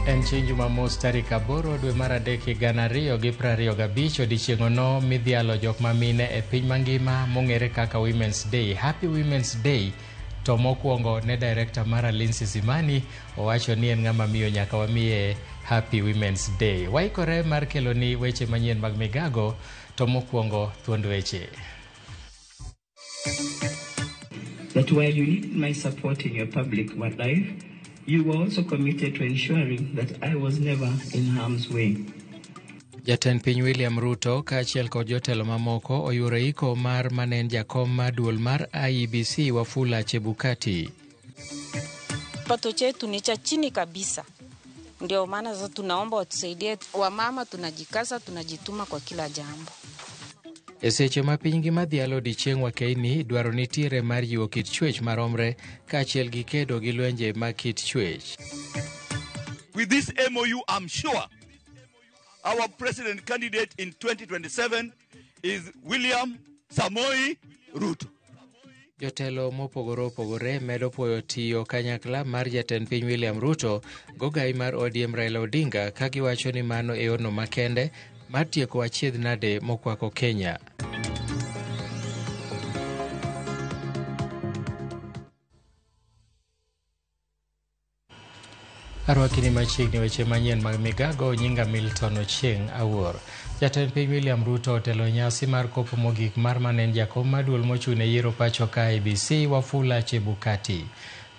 En chieng' Jumamos tarik 8 dwe mar 3 higa 2025 odiechieng'ono midhialo jok mamine e piny mangima mong'ere kaka Women's Day. Happy Women's Day. To mokwongo ne director mara Lindsay Simani owacho ni en ng'ama miyo nyaka wamiye Happy Women's Day. Waikore mar keloni weche manyien mag migago to mokwongo thuond weche. That while you needed my support in your public life, you were also committed to ensuring that I was never in harm's way. Jatend piny William Ruto kaachiel kod jotelo mamoko oyuoro iko mar mane en jakom mar duol mar IEBC Wafula Chebukati. Kipato chetu ni cha chini kabisa, ndio maana sasa tunaomba watusaidie. Wamama tunajikaza, tunajituma kwa kila jambo. E seche ma piny ngima dhialo odiechieng' wakeini, dwaro nitiere mar jiwo kit chwech maromre kaachiel gi kedo gi lwenje mag kit chwech. With this MOU, I'm sure our president candidate in 2027 is William Samoei Ruto. Jotelo mopogore opogore medo puoyo tiyo kanyakla mar jatend piny William Ruto gogai mar ODM Raila Odinga ka giwacho ni mano e yorno makende mar tieko achiedh nade mokwako Kenya. Arwakini machiegni weche manyien mag migago nyinga Milton Ochieng' Awuor. Jatend piny William Ruto otelo nyasi mar kopo mogik mar mane en jakom mar duol mochung' ne yiero pacho ka IEBC Wafula Chebukati.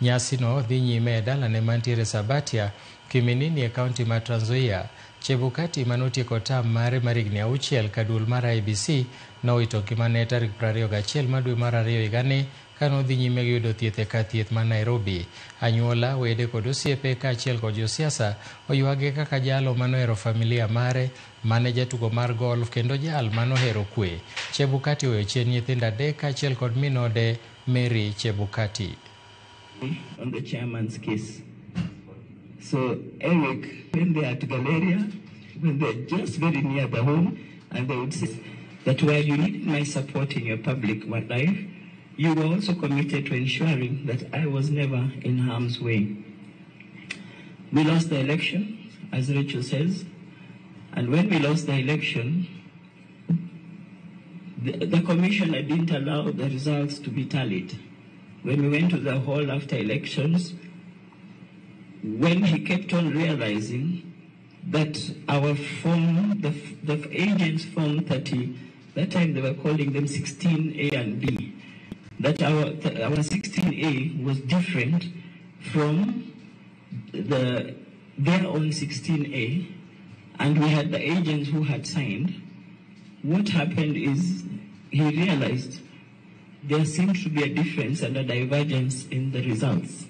Nyasino dhi nyime e dalane mantiere Sabatia, Kiminini e kaunti mar Trans Nzoia. Chebukati manotieko tam mare mar higni 6 ka duol mar IEBC nowito ngimane tarik 21 mar dwe mar 2 higani kanodhi nyime gi yudo thieth e kar thieth ma Nairobi. Anyuola, wede kod osiepe kaachiel kod josiasa oywage kaka jalo manohero familia mare, mane jatugo mar golf kendo jal manohero kwe. Chebukati oweyo chien nyithindo 3 kaachiel kod minode Mary Chebukati. On the chairman's case. So Eric, when they are at Galleria, when they're just very near the home, and they would say that while you needed my support in your public life, you were also committed to ensuring that I was never in harm's way. We lost the election, as Rachel says, and when we lost the election, the commissioner didn't allow the results to be tallied. When we went to the hall after elections, when he kept on realizing that our form, the agents form 30, that time they were calling them 16A and B, that our 16A was different from their own 16A, and we had the agents who had signed. What happened is he realized there seemed to be a difference and a divergence in the results.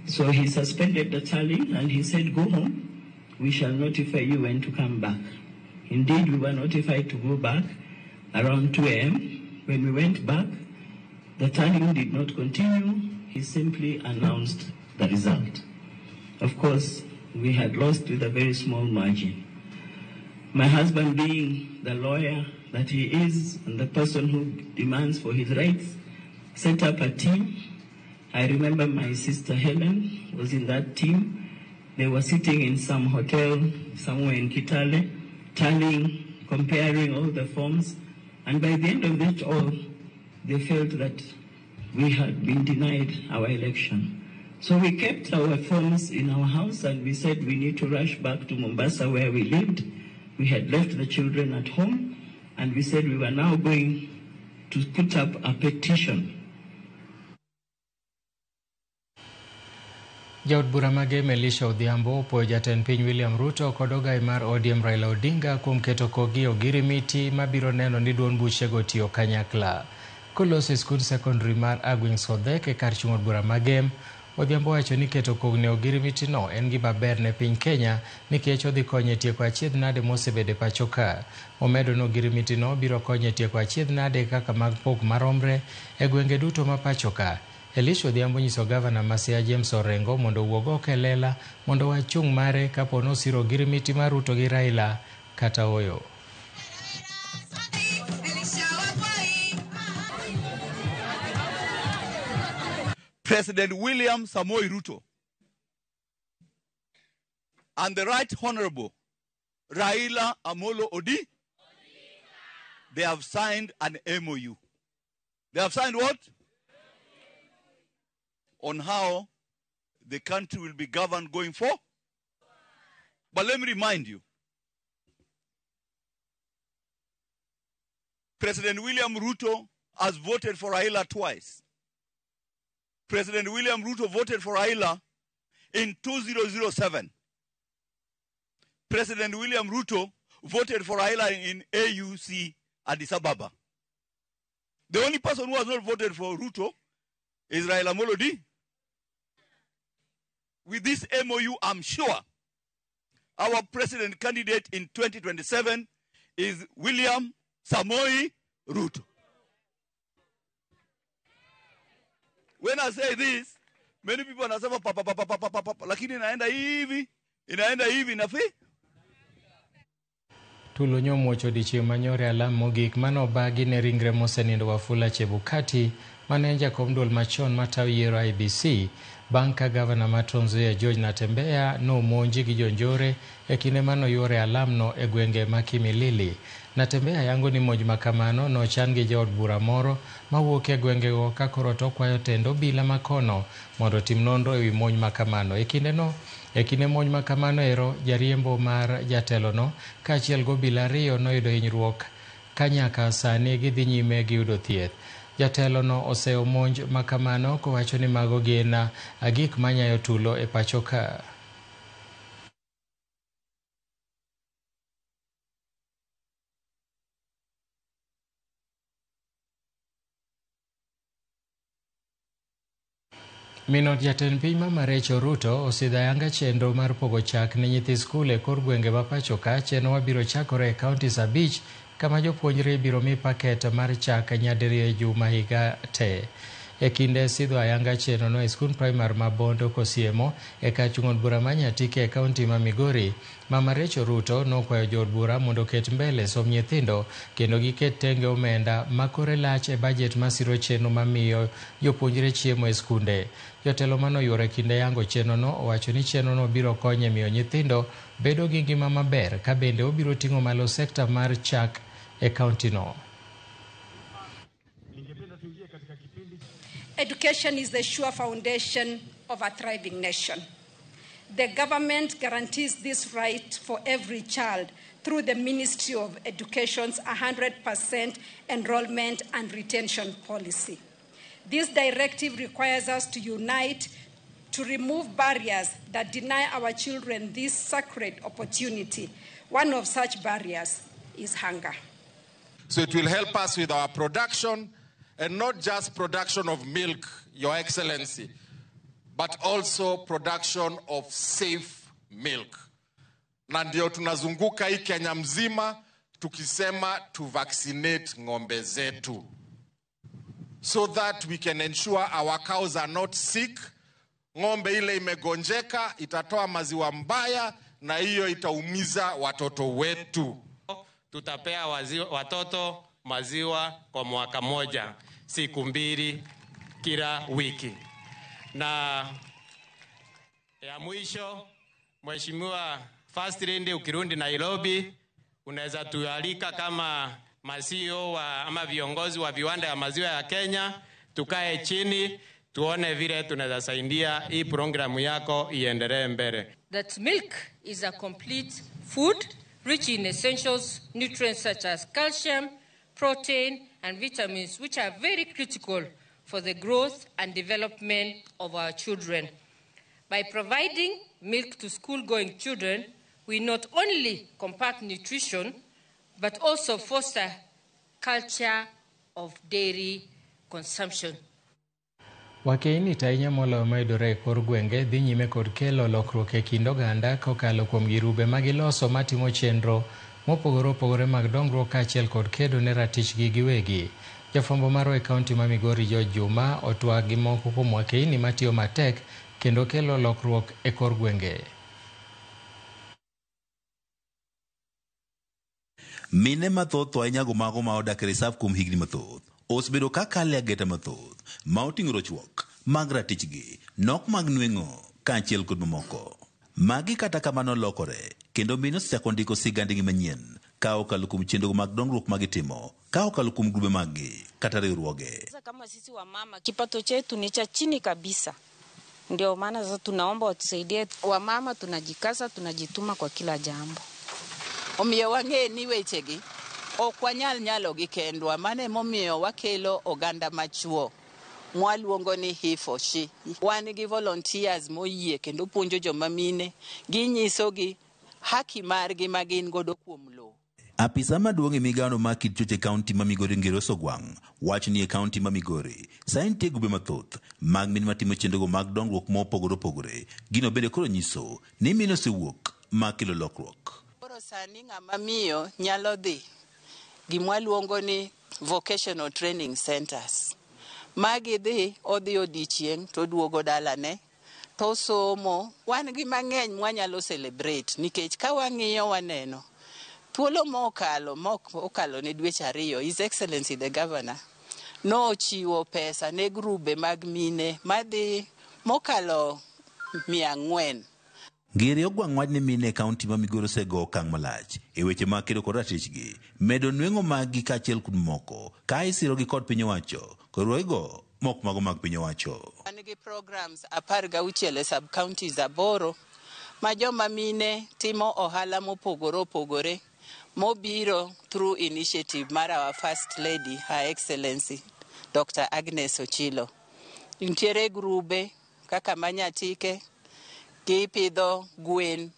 So he suspended the tally and he said, go home, we shall notify you when to come back. Indeed, we were notified to go back around 2 a.m. When we went back, the tallying did not continue. He simply announced the result. Of course, we had lost with a very small margin. My husband, being the lawyer that he is and the person who demands for his rights, set up a team. I remember my sister Helen was in that team. They were sitting in some hotel somewhere in Kitale, tallying, comparing all the forms. And by the end of it all, they felt that we had been denied our election. So we kept our forms in our house and we said we need to rush back to Mombasa where we lived. We had left the children at home and we said we were now going to put up a petition. Jaod bura ma Gem Elisha Odhiambo opuoyo jatend piny William Ruto kod ogai mar ODM Raila Odinga kuom keto kogi ogirimiti mabiro neno ni duond buchego tiyo kanyakla. Koloso e skund sekondari mar Agweng Sodhek e kar chung' od bura ma Gem, Odhiambo wacho ni keto kogno e ogirimiti no en gima ber ne piny Kenya nikech odhi konyo e tieko achiedh nade mosebedo e pacho ka. Omedo ni ogirimiti no biro konyo e tieko achiedh nade kaka mag pok maromre e gwenge duto ma pacho ka. Elisha Odhiambo nyiso gavana ma Siaya James Orengo mondo owuog oko e lela mondo owach chung' mare kapo nosiro ogirimiti mar Ruto gi Raila kata oyo. President William Samoei Ruto and the Right Honorable Raila Amolo Odinga, they have signed an MOU. They have signed what? On how the country will be governed going forward. But let me remind you, President William Ruto has voted for Raila twice. President William Ruto voted for Raila in 2007. President William Ruto voted for Raila in AUC Addis Ababa. The only person who has not voted for Ruto is Raila Amolo Odinga. With this MOU, I'm sure our president candidate in 2027 is William Samoei Ruto. When I say this, many people wanasema pa pa pa pa pa pa pa, lakini inaenda hivi nafi. Tulo nyomuoch odiechieng' manyore alam mogik manobagi ne ringre mosenindo Wafula Chebukati mane en jakom duol machon matayo yiero IEBC bang' ka gavana ma Trans Nzoia George Natembeya nomonji gi jonjore e kinde manoyuore alamno e gwenge ma Kimilili. Natembeya yango ni monj makamano nochan gi jaod bura moro mawuok e gwengego ka koro to okwayo tend obila makono mondo otim nonro ewi monj makamano. E kinde monj makamano ero, jariembo mar jatelono kaachiel gi obila ariyo noyudo hinyruok ka nyaka sani gidhi nyime gi yudo thieth. Jatelono oseyo monj makamano kowacho ni mago gin gik manyayo tulo e pacho ka. Minot jatend piny Mama Rachel Ruto osidho ayanga chenro mar pogo chak ne nyithi skul e kor gwenge ma pacho ka. Chenro mabiro chakore e kauntis 5 kama jopuonjre ibiro mi paket mar chak nyadiriyo e juma higa te. E kinde sidho ayanga chenrono e skund primar ma Bondo Kosiemo e kar chung' od bura ma Nyatike e kaunti ma Migori, Mama Rachel Ruto nokwayo jood bura mondo oket mbele somb nyithindo kendo giket tenge omenda ma kore lach e bajet masiro chenro mamiyo jopuonjre chiemo e skunde. Jotelo manoyuoro e kinde yango chenrono owacho ni chenrono biro konyo e miyo nyithindo bedo gi ngima maber ka bende obiro ting'o malo sekta mar chak e kauntino. Education is the sure foundation of a thriving nation. The government guarantees this right for every child through the Ministry of Education's 100% enrollment and retention policy. This directive requires us to unite to remove barriers that deny our children this sacred opportunity. One of such barriers is hunger. So it will help us with our production, and not just production of milk, Your Excellency, but also production of safe milk. Na ndio tunazunguka hii Kenya mzima tukisema to vaccinate ng'ombe zetu so that we can ensure our cows are not sick. Ng'ombe ile imegonjeka itatoa maziwa mbaya na hiyo itaumiza watoto wetu. Tutapea watoto maziwa kwa mwaka moja, siku 2 kila wiki. Na ya mwisho, Mheshimiwa First Lady, ukirudi Nairobi, unaweza tualika kama masio wa, ama viongozi wa viwanda ya maziwa ya Kenya, tukae chini tuone vile tunaweza saidia hii programu yako iendelee mbele. That milk is a complete food rich in essentials nutrients such as calcium, protein and vitamins, which are very critical for the growth and development of our children. By providing milk to school-going children, we not only compact nutrition, but also foster culture of dairy consumption. Wakeini to ahinya moloyo mayudore e kor gwenge dhi nyime kod kelo lokruok e kind oganda kokalo kuom girube magiloso matimo chenro mopogore opogore mag dongruok kaachiel kod kedo ne ratichgi giwegi. Jafwambo marwa e kaunti ma Migori George Juma otwak gi moko kuom wakeini matiyo matek kendo kelo lokruok e kor gwenge. Mine mathoth to ahinya go mago ma odak e reserve kuom higni mathoth osebedo ka kale ageta mathoth ma oting'o rochruok mag ratichgi, nok mag nweng'o kaachiel kod mamoko. Magi kata kamano lokore kendo mine osechako ndiko sigandgi manyien ka okalo kuom chenro mag dongruok magitimo ka okalo kuom grube maggi kata riwruoge. Sasa kama sisi wamama kipato chetu ni cha chini kabisa, ndio maana sasa tunaomba watusaidie. Wamama tunajikaza, tunajituma kwa kila jambo. Omiyo wang'e ni wechegi ok wanyal nyalogi kendwa, mano emomiyo wakelo oganda machuo mwaluongo ni he for she. Wan gi volunteers moyie kendo puonjo joma mine, ginyisogi haki margi ma gin godo kuom lowo. Apisa maduong' e migawono mar kit choche kaunti ma Migori Ngero Sogwang' wacho ni e kaunti ma Migori sani nitie grube mathoth mag mine matimo chenrogo mag dongruok mopogore opogore. Gino bende koro nyiso ni mine osewuok ma kelo lokruok. Koro sani ng'ama miyo nyalo dhi gimwaluongo ni vocational training centers. Magi dhi, odhi odiochieng' to oduogo dalane to somo. Wan gi mang'eny mwanyalo celebrate nikech ka wang'iyo waneno thuolo mokalo mok okalo ne dweche ariyo, His Excellency the Governor nochiwo pesa ne grube mag mine madhi mokalo 400. Ngere Ogwang' wach ni mine e kaunti ma Migori osego okang' malach e weche mag kedo kod ratichgi, medo nweng'o maggi kaachiel kod moko ka isirogi kod piny owacho kod riwruogego mok mago mag piny owacho. Wan gi programs 16 e sub counties 8 ma joma mine timo ohala mopogore opogore mobiro through initiative mar our First Lady, Her Excellency Dr. Agnes Ochilo. Nitiere grube kaka Manyatike, gipidho gwen,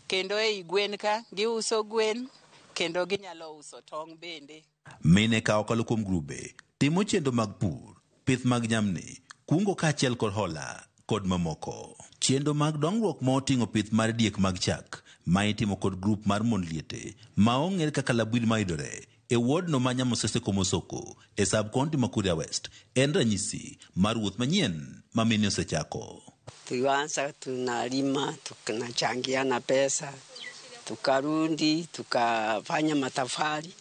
kendo ei gwen ka giuso gwen kendo ginyalo uso tong' bende. Mine ka okalo kuom grube timo chenro mag pur, pith mag jamni, kungo kaachiel kod hola kod mamoko. Chenro mag dongruok ma oting'o pith mar diek mag chak ma itimo kod grup mar mond liete ma ong'ere kaka Labwil mayudore e ward no ma Nyamosese Komosoko e sub county ma Kuria West en ranyisi mar wuoth manyien ma mine osechako. Tulianza tunalima, tunachangiana pesa, tukarundi, tukafanya matafari.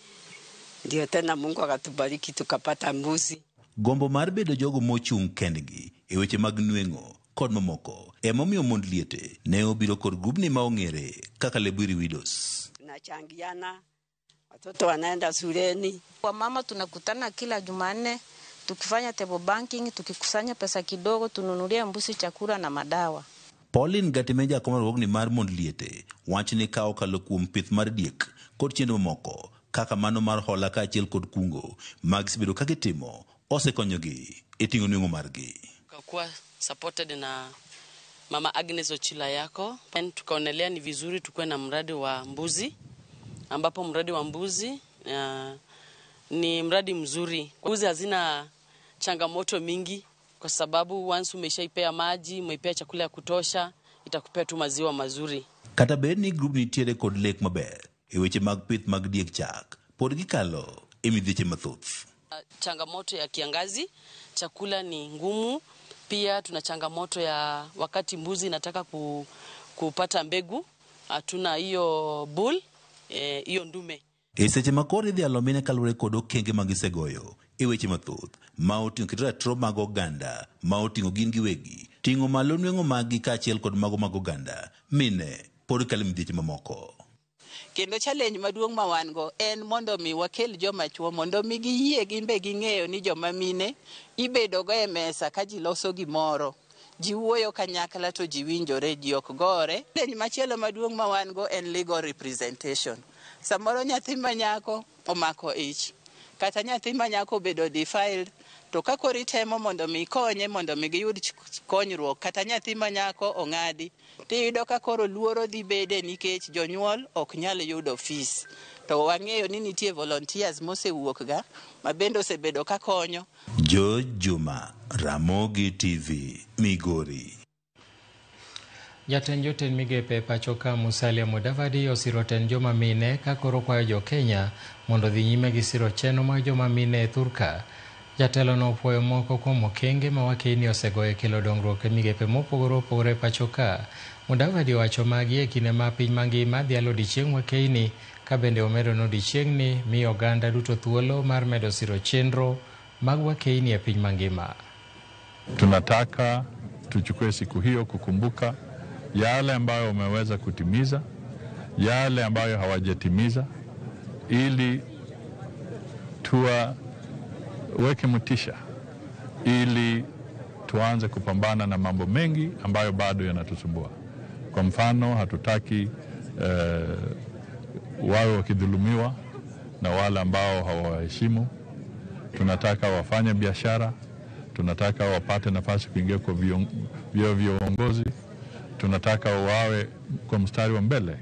Ndio tena Mungu akatubariki tukapata mbuzi. Gombo mar bedo jogo mochung' kendgi e weche mag nweng'o kod mamoko emomiyo mond liete ne obiro kod grubni ma ong'ere kaka Lebwiri Widows. Tunachangiana, watoto wanaenda shuleni. Wamama tunakutana kila Jumanne tukifanya table banking, tukikusanya pesa kidogo tununulie mbuzi chakula na madawa. Pauline Gatimeja kom riwruogni mar mond liete wacho ni ka okalo kuom pith mar diek kod chenro mamoko kaka mano mar hola kaachiel kod kungo ma gisebedo ka gitimo osekonyogi e ting'o nweng'o margi. Tukakuwa supported na Mama Agnes Ochila yako. Tukaonelea ni vizuri tukuwe na mradi wa mbuzi, ambapo mradi wa mbuzi ni mradi mzuri. Mbuzi hazina changamoto mingi kwa sababu once umeshaipea maji, umeipea chakula ya kutosha, itakupea tu maziwa mazuri. Kata bed ni grup nitiere kod lek maber e weche mag pith mag diek chak, pod gikalo e midhieche mathoth. Changamoto ya kiangazi, chakula ni ngumu. Pia tuna changamoto ya wakati mbuzi inataka kupata mbegu, hatuna hiyo bull, hiyo ndume. E seche ma koro idhialo mine kaluwore kod okenge ma gisegoyo e weche mathoth ma oting'o kit ratiro mag oganda ma oting'o gin giwegi, ting'o malo nweng'o maggi kaachiel kod mago mag oganda, mine pod kalo e midhieche mamoko. Kendo challenge maduong' ma wan go en mondo mi wakel joma chuo mondo mi giyie gin be ging'eyo ni joma mine ibedo go e mesa ka ji loso gimoro. Ji wuoyo kanyakla to ji winjore, ji ok gore. Challenge machielo maduong' ma wan go en legal representation. Samoro nyathi ma nyako omako ich, kata nyathi ma nyako obedo defiled, To ka koro itemo mondo mi ikonye mondo mi giyud konyruok kata nyathi ma nyako ong'adi, tiyudo ka koro luoro dhi bede nikech jonyuol ok nyal yudo fees. To wang'eyo ni nitie volunteers mosewuok ga ma bende osebedo ka konyo. George Juma, Ramogi TV, Migori. Jatend jotend migepe e pacho ka Musalia Mudavadi osiro tend joma mine ka koro kwayo jo Kenya mondo odhi nyime gi siro chenro mag joma mine e thurka. Jatelo no opuoyo moko kuom okenge ma wakeyni osegoyo e kelo dongruok e migepe mopogore opogore e pacho ka. Mudavadi owacho magi e kinde ma piny mangima dhialo odiechieng wakeyni ka bende omedo ni odiechieng'ni miyo oganda duto thuolo mar medo siro chenro mag wakeyni e piny mangima. Tunataka tuchukue siku hiyo kukumbuka yale ambayo wameweza kutimiza, yale ambayo hawajatimiza, ili tuwaweke motisha, ili tuanze kupambana na mambo mengi ambayo bado yanatusumbua. Kwa mfano, hatutaki wawe wakidhulumiwa na wale ambao hawaheshimu. Tunataka wafanye biashara, tunataka wapate nafasi kuingia kwa vyeo vya uongozi, tunataka wawe kwa mstari wa mbele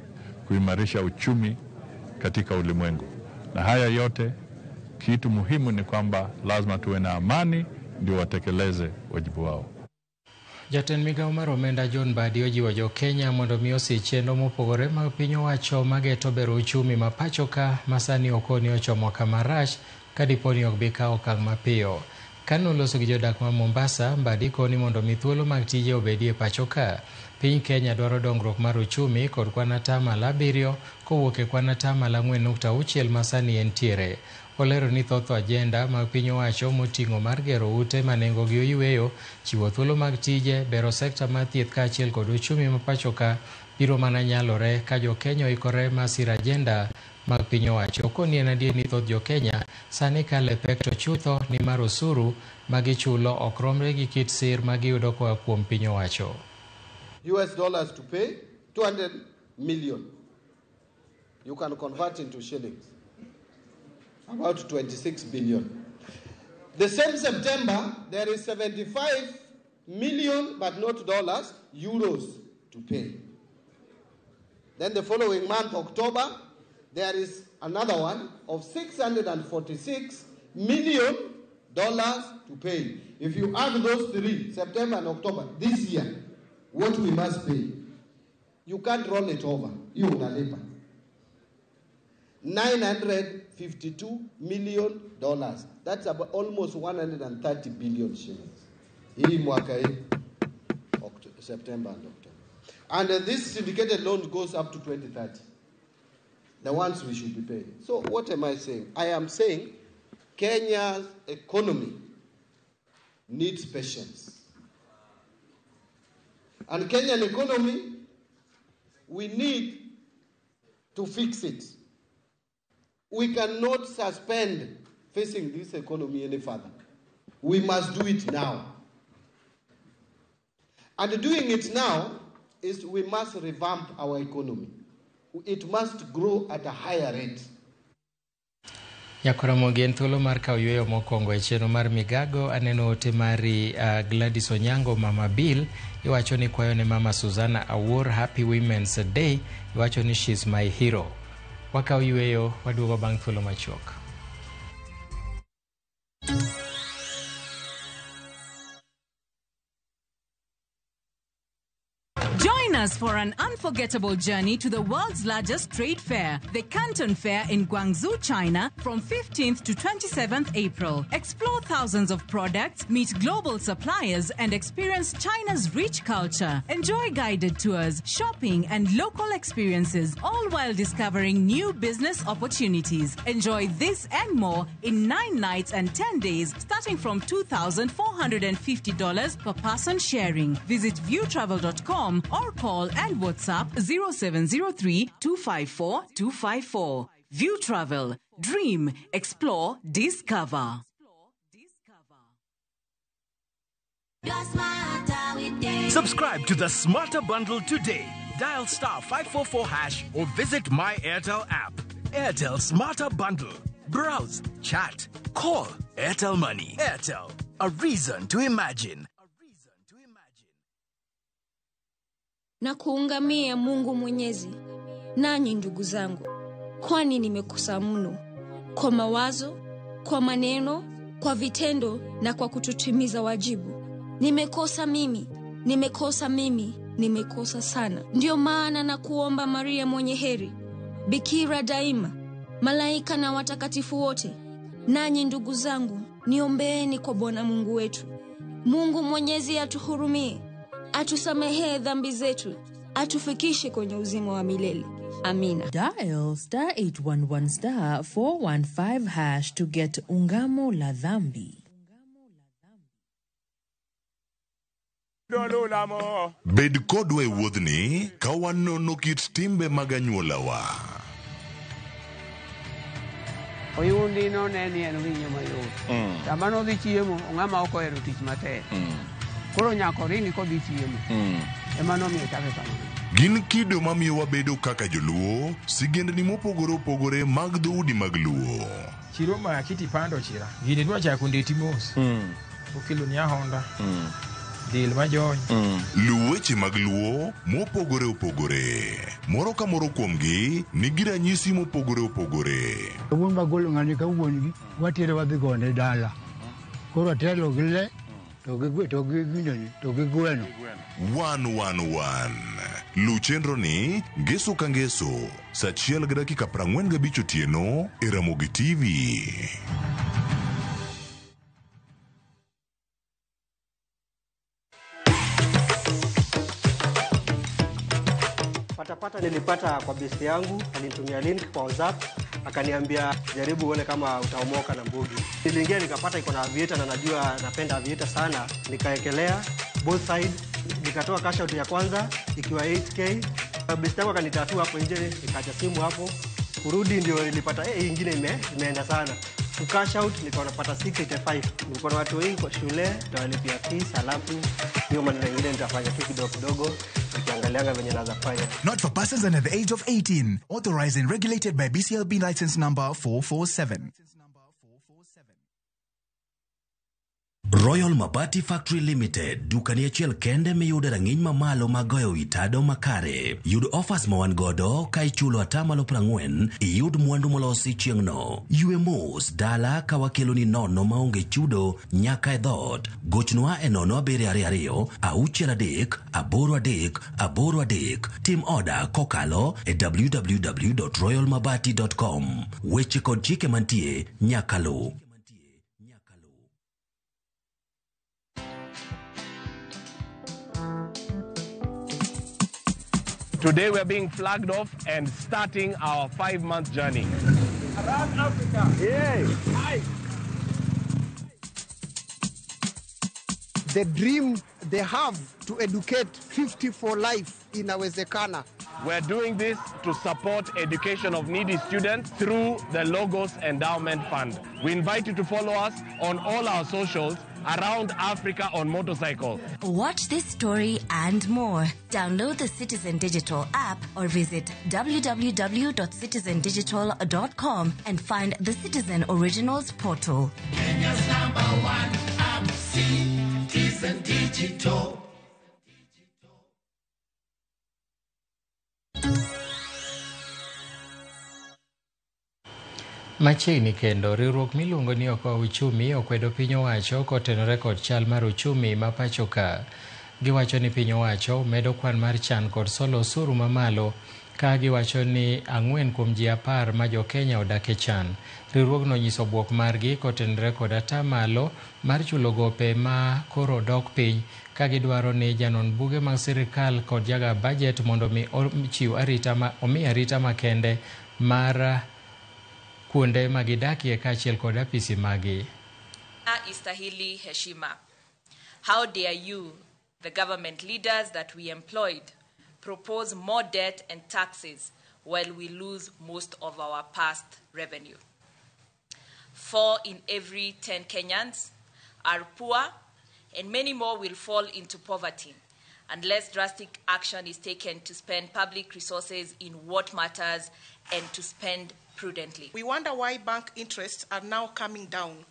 kuimarisha uchumi katika ulimwengu. Na haya yote, kitu muhimu ni kwamba lazima tuwe na amani ndio watekeleze wajibu wao. Jatend migawo mar omenda John Mbadi ojiwo jo Kenya mondo mi osi chenro mopogore mag piny owacho mageto bero uchumi ma pacho ka ma sani okoni ochomo kama rach ka dipo ni ok bi kawo okang' mapiyo. Kane oloso gi jodak ma Mombasa, Mbadi koni mondo mi thuolo mag tije obedie pacho ka. Piny Kenya dwaro dongruok mar uchumi kod kwan 7% kowuok e kwan 4.6 ma sani entiere. Olero ni thoth ajenda mag piny owacho moting'o mar gero ute ma nengogi oyueyo, chiwo thuolo mag tije, bero sekta mar thieth kaachiel kod uchumi ma pacho ka biro mana nyalore ka jo Kenya oikore mar siro ajenda mag piny owacho. Okoni en adier ni thoth jo Kenya sani kalo e pek to chutho ni mar osuru ma gichulo ok romre gi kit sir ma giyudo koa kuom piny owacho. US dollars to pay 200 million. You can convert into shillings. About 26 billion. The same September, there is 75 million, but not dollars, euros to pay. Then the following month, October, there is another one of $646 million to pay. If you add those three, September and October, this year, what we must pay, you can't roll it over. You unalipa. $952 million. That's about almost 130 billion shillings. Hii mwaka hii, September and October. And this syndicated loan goes up to 2030. The ones we should be paying. So what am I saying? I am saying Kenya's economy needs patience. And Kenyan economy, we need to fix it. We cannot suspend facing this economy any further. We must do it now. And doing it now is we must revamp our economy. It must grow at a higher rate. Nyakoramogi en thuolo mar kawo yueyo mokwongo e chenro mar migago. Aneno ote mari Gladys Onyango, Mama Bill. Iwacho ni kwayo ne Mama Susanna Awuor Happy Women's Day. Iwacho ni she's my hero. Wakawo yueyo, waduogo bang' thuolo machuok. Join us for an unforgettable journey to the world's largest trade fair, the Canton Fair in Guangzhou, China, from 15th to 27th April. Explore thousands of products, meet global suppliers, and experience China's rich culture. Enjoy guided tours, shopping, and local experiences, all while discovering new business opportunities. Enjoy this and more in 9 nights and 10 days, starting from $2,450 per person sharing. Visit viewtravel.com or call and WhatsApp 0703 254 254. View Travel. Dream, explore, discover. Subscribe to the Smarter Bundle today. Dial star 544# or visit My Airtel app. Airtel Smarter Bundle. Browse, chat, call. Airtel Money. Airtel. A reason to imagine. Na kuungamia Mungu Mwenyezi, nanyi ndugu zangu, kwani nimekosa mno kwa mawazo, kwa maneno, kwa vitendo na kwa kutotimiza wajibu. Nimekosa mimi, nimekosa mimi, nimekosa sana. Ndiyo maana na kuomba Maria mwenye heri, bikira daima, malaika na watakatifu wote, nanyi ndugu zangu, niombeeni kwa Bwana Mungu wetu. Mungu Mwenyezi atuhurumie, atusamehee dhambi zetu, atufikishe kwenye uzima wa milele. Amina. Dial star 811 star 415 hash to get Ungamo la Dhambi. Bed kodwa e wuodhni ka wanono kit timbe mag anyuolawa. Oyundi no ne ni en winyo mayot. Sama nodhi chiemo, ng'ama ok ohero tich matek. Koro nyaka oringi kodhi chiemo. Ema nomiyo chake kamano. Gin kido mamiyo wabedo kaka joluo, sigendni mopogore opogore mag dhoudi mag luo. Chiro ma kiti pando chira. Gini dwa chako ndeti mos. Okelo ni ahonda. Del majony. Luw weche mag luo mopogore opogore. Moro ka moro kuomgi nigi ranyisi mopogore opogore. Wuon magolo ng'ani ka wuon gi watere wadhi gone dala. Koro atelo gi le to gi to gi gineni to gi gweno. 111. Luw chenro ni ngeso ka ngeso saa 1:45 otieno e Ramogi TV. Patapata nilipata kwa besti yangu, alinitumia link kwa WhatsApp, akaniambia jaribu uone kama utaomoka na mbugi. Niliingia nikapata iko na aviator na najua napenda aviator sana, nikaekelea both side, nikatoa cash out ya kwanza ikiwa 8k. Besti yangu akanitatua hapo nje, nikaacha simu hapo. Kurudi ndio nilipata hii ingine imeenda sana. Ku cash out nikawa napata 685. Nilikuwa na watu wengi kwa shule, nitawalipia fees, alafu hiyo maneno mengine nitafanya tu kidogo kidogo. Not for persons under the age of 18. Authorized and regulated by BCLB license number 447. Royal Mabati Factory Limited, dukani achiel kende miyude rang'iny mamalo mag goyo wi tado makare. Yud offers ma wan godo ka ichulo 40% iyud mwandu molosi chieng'no. Ywe mos dala ka wakeloni nono maonge chudo nyaka e dhoot. Gochnwa e 0722 63 83 83. Tim oda kokalo e www.royalmabati.com. Weche kod chike mantie nyaka luw. Today we are being flagged off and starting our 5-month journey. Around Africa. Yeah. Hi. The dream they have to educate 50 for life inawezekana. We're doing this to support education of needy students through the Logos Endowment Fund. We invite you to follow us on all our socials around Africa on motorcycle. Watch this story and more. Download the Citizen Digital app or visit www.citizendigital.com and find the Citizen Originals portal. Kenya's number one app, Citizen Digital. Machiegni kendo, riwruok miluongo ni Okoa Uchumi okwedo piny owacho kotenore kod chal mar uchumi ma pacho ka. Giwacho ni piny owacho medo kwan mar chan kod solo osuru mamalo ka giwacho ni 4 kuom ji 10 ma jo Kenya odak e chan. Riwruogno nyiso bwok margi kotenore kod atamalo mar chulo gope ma koro dok piny ka gidwaro ni janon buge mag sirikal kod jaga budget mondo mi ochiw arita omi arita makende mar kuonde magidakie kaachiel kod apisi magi. Istahili heshima. How dare you, the government leaders that we employed, propose more debt and taxes while we lose most of our past revenue. 4 in every 10 Kenyans are poor, and many more will fall into poverty unless drastic action is taken to spend public resources in what matters and to spend prudently. We wonder why bank interests are now coming down.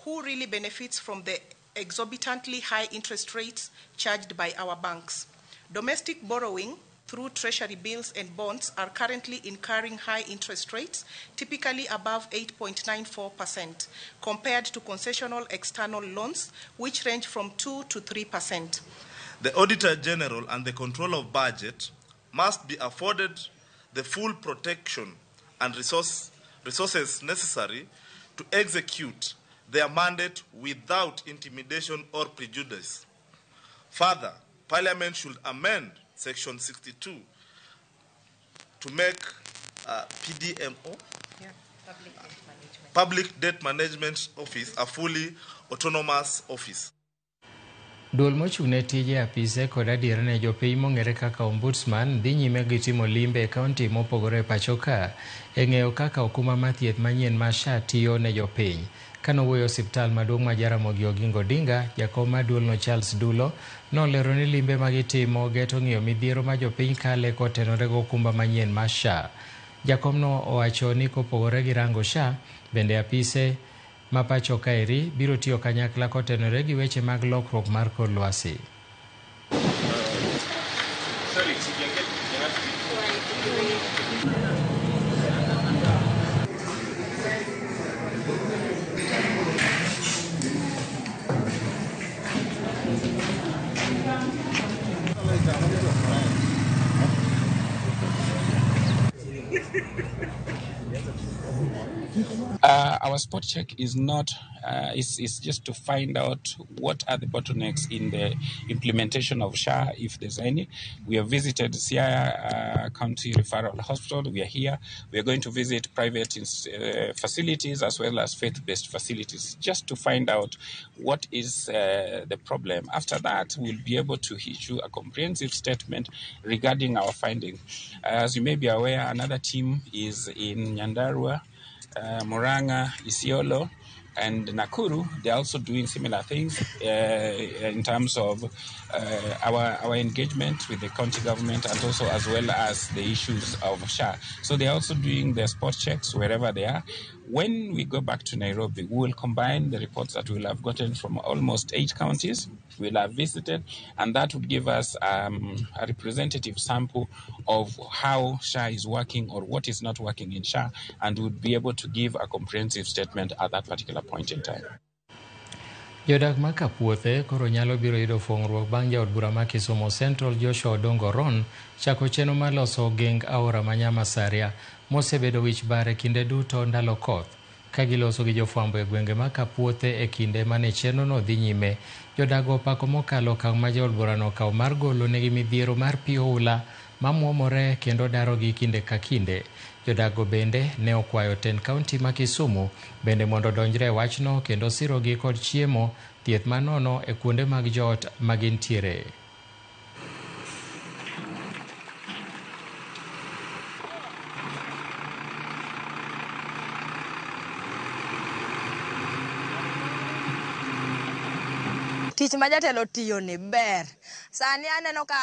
Who really benefits from the exorbitantly high interest rates charged by our banks. Domestic borrowing through treasury bills and bonds are currently incurring high interest rates, typically above 8.94%, compared to concessional external loans, which range from 2 to 3%. The Auditor General and the Controller of Budget must be afforded the full protection and resources necessary to execute their mandate without intimidation or prejudice. Further, Parliament should amend Section 62 to make PDMO, Public Debt Management Office, a fully autonomous office. Duol mochung' ne tije apise kod adiera ne jopiny mong'ere kaka Ombudsman dhi nyime gi timo limbe e kaunti mopogore e pacho ka e ng'eyo kaka okumba mar thieth manyien mar SHA tiyo ne jopiny. Kanowuoyo e osiptal maduong' ma Jaramogi Oginga Odinga, jakom mar duolno Charles Dulo nolero ni limbe magitimo geto ng'iyo midhiero ma jopiny kale kotenore gi okumba manyien mar SHA. Jakomno owacho ni kopogore gi rango SHA, bende apise ma pacho kaeri biro tiyo kanyakla kotenore gi weche mag lokruok mar kor lwasi. Our spot check is not, is just to find out what are the bottlenecks in the implementation of SHA, if there's any. We have visited Siaya County Referral Hospital. We are here. We are going to visit private facilities as well as faith-based facilities, just to find out what is the problem. After that, we'll be able to issue a comprehensive statement regarding our findings. As you may be aware, another team is in Nyandarua, Murang'a, Isiolo, and Nakuru. They're also doing similar things in terms of our engagement with the county government and also as well as the issues of SHA. So they're also doing their spot checks wherever they are. When we go back to Nairobi, we will combine the reports that we'll have gotten from almost 8 counties we'll have visited, and that would give us a representative sample of how SHA is working or what is not working in SHA, and would be able to give a comprehensive statement at that particular point in time. Jodak ma Kapuothe koro nyalo biro yudo fuong'ruok bang' jaod bura ma Kisumu Central Joshua Odongo Ron chako chenro mar loso geng aora ma Nyamasaria mosebedo wich bar e kinde duto ndalo koth. Ka giloso gi jofwambo e gwenge ma Kapuothe e kinde mane chenrono dhi nyime, jodago opako mokalo okang' ma jaod burano okawo mar golo negi midhiero mar pi oula mamuomore kendo darogi kinde ka kinde. Jodago bende ne okwayo tend kaunti ma Kisumu bende mondo odonjre e wachno kendo sirogi kod chiemo, thieth manono e kuonde mag joot magintiere. Tich ma jatelo tiyo ni ber. Sani aneno ka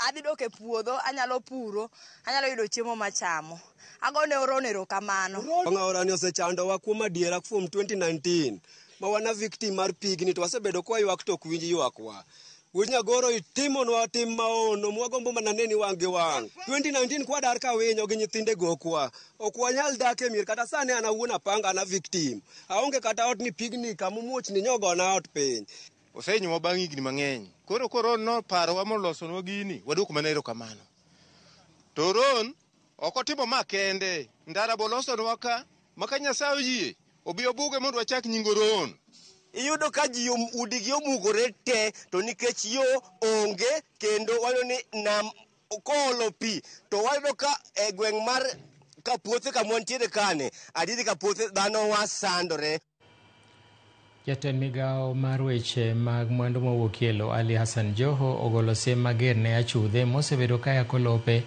adhi dok e puodho, anyalo puro, anyalo yudo chiemo machamo. Agone Oron erokamano. Aorani osechandowa kuom adiera kuom 2019 ma wan a victim mar pigni to wasebedo ka waywak to ok winj ywakwa. Wuod Nyagoro itimonwa tim maono mwagombo mana neni wang' gi wang'. 2019 kwadar ka winyo gi nyithinde gokwa. Ok wanyal dak e mier kata sani an awuon apanga an a victim. Aonge kata ot ni pigni kamomuochni nyogona ot piny. Osehinyowa bang' higni mang'eny. Koro Ron noparowa molosonwa gini, waduoko mana erokamano. To Ron ok otimo ma kende, ndara bolosonwa ka, ma ka Nyasaye oyie, obi obuge mondo wachak nyingo Ron. Iyudo ka ji udigi omugore te to nikech yo onge kendo wayudo ni nam koolo pi to wayudo ka e gweng' mar Kapuothe kama wantiere kani, adieri Kapuothe dhano wasandore. Jatend migawo mar weche mag mwandu mowuok elo Ali Hassan Joho ogolo siem mager ne achudhe mosebedo ka yako lope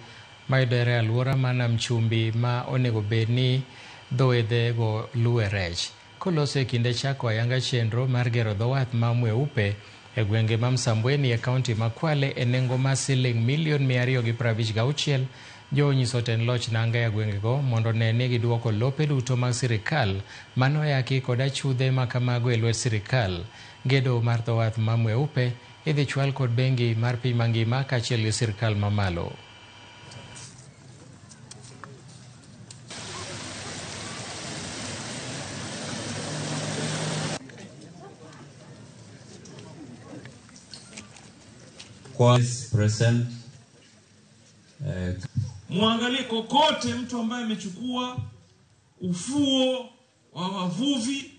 mayudore e alwora mar Nam Chumbi ma onego bed ni dho wedhego luwe rech. Koloso e kinde chako ayanga chenro mar gero dho wath ma Mweupe e gwenge ma Msambweni e kaunti ma Kwale e nengo mar siling milion 256, Joho onyiso tend loch nanga e gwengego mondo one ni giduoko lope duto mag sirikal manoyaki kod achudhe ma kamago e lwet sirikal. Gedo mar dho wath ma Mweupe idhi chwal kod bengi mar piny mangima kaachiel gi sirkal mamalo. Present. Muangalie kokote mtu ambaye amechukua ufuo wa wavuvi,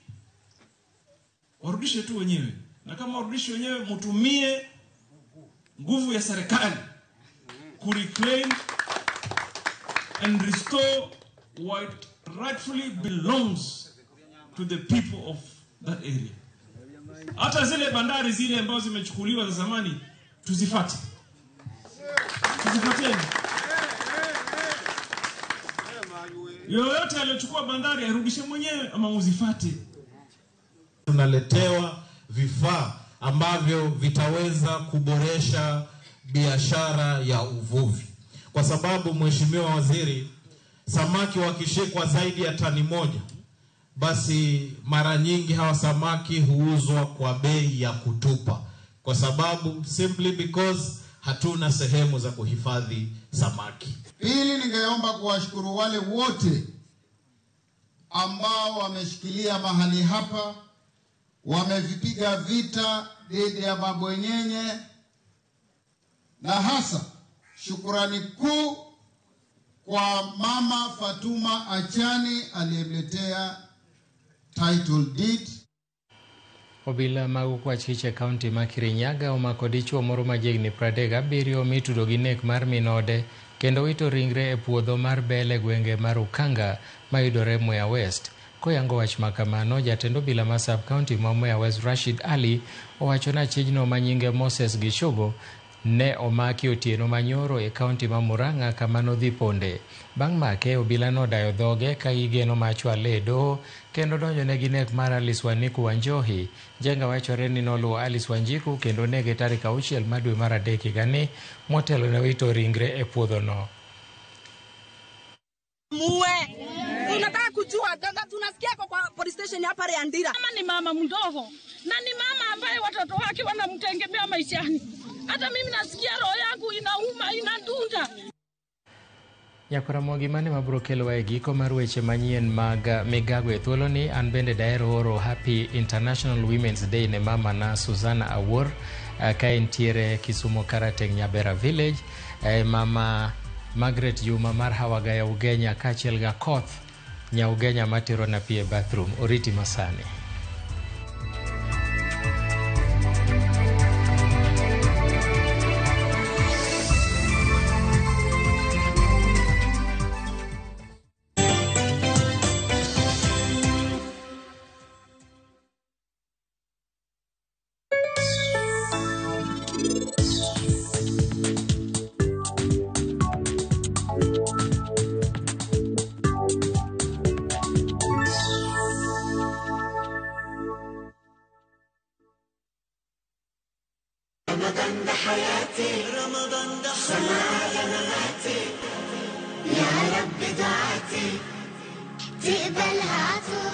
warudishe tu wenyewe, na kama warudishe wenyewe, mtumie nguvu ya serikali ku reclaim and restore what rightfully belongs to the people of that area. Hata zile bandari zile ambazo zimechukuliwa za zamani tuzifate, tuzifateni. Yoyote aliyochukua bandari arudishe mwenyewe ama uzifate. Tunaletewa vifaa ambavyo vitaweza kuboresha biashara ya uvuvi, kwa sababu Mheshimiwa Waziri, samaki wakishikwa zaidi ya tani 1, basi mara nyingi hawa samaki huuzwa kwa bei ya kutupa, kwa sababu simply because hatuna sehemu za kuhifadhi samaki. Pili, ningeomba kuwashukuru wale wote ambao wameshikilia mahali hapa, wamevipiga vita dhidi ya mabwenyenye, na hasa shukurani kuu kwa Mama Fatuma Achani aliyemletea title deed. Obila mag okwach kich e kaunti ma Kirinyaga omako dichuo moro ma jahigni 37 mitudo gi nek mar minode kendo wito ringre e puodho mar bel e gwenge mar Ukanga mayudore Mwea West. Koyango wach makamano, jatend obila ma sub county ma Mwea West Rashid Ali owacho ni achijno ma nyinge Moses Gichugo ne omaki otieno manyoro e kaunti ma Murang'a kama nodhi ponde. Bang' make, obila nodayo dhoge ka gigeno mar chwale e doho kendo donjone gi nek mar Alice Waniku Wanjohi. Njenga wachore ni noluwo Alice Wanjiku kendo nege tarik 6 mar dwe mar 3 higani motelo ne wito ringre e puodhono. Muwe tunataka kujua, tunasikia kwa police station hapa Andira. Mama ni mama mdogo na ni mama ambaye watoto wake wanamtegemea maishani. Hata mimi nasikia roho yangu inauma, inadunda. Nyakwaramogi mane mabiro kelowa e giko mar weche manyien mag migago e thuoloni. An bende daher oro Happy International Women's Day ne mama na Susanna Awuor ka entiere Kisumu Karateng' Nyabera Village, mama Margaret Juma mar Hawagaya Ugenya kaachiel ga Koth Nyaugenya matero na pi e bathroom. Oriti masani. رمضان ده حياتي، رمضان ده سمايا مماتي، يا رب دعاتي تقبلها عطول.